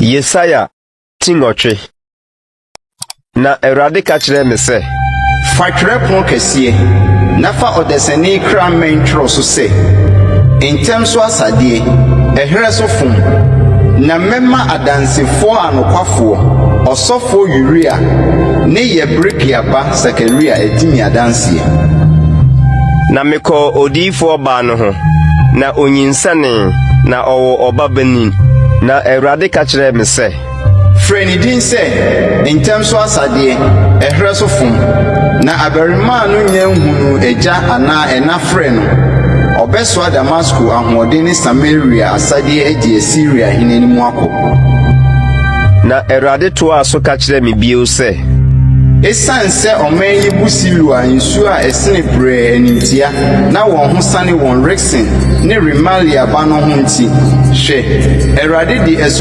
Yesaia ti 8. Na Awurade ka kyerɛɛ me sɛ, Fa twerɛpono kɛseɛ na fa ɔdasani kra mmɛn twerɛ so sɛ, Ntɛm so asadeɛ, ɛherɛ so fom, na mɛma adansefoɔ anokwafoɔ, ɔsɔfoɔ Uria ne Yeberekia ba Sakaria adi me adanseɛ. Na mekɔɔ odiyifoɔ baa no ho, na onyinsɛnee, na ɔwoo ɔbabanin. Na Awurade ka kyerɛɛ me sɛ, Frɛ ne din sɛ Ntɛm so asadeɛ, ɛherɛ so fom, na abarimaa no nnya nhunuu agya anaa ɛna frɛ no. Ɔbɛsoa Damasko ahoɔden ne Samaria asadeɛ adi Asiria hene anim akɔ. Na Awurade toaa so ka kyerɛɛ me bio sɛ, Esiane sɛ ɔman yi bu Siloa nsuo a ɛsene brɛɛ animtia na wɔn ho sane wɔn Resin ne Remalia ba no ho nti, hwɛ, Awurade de asu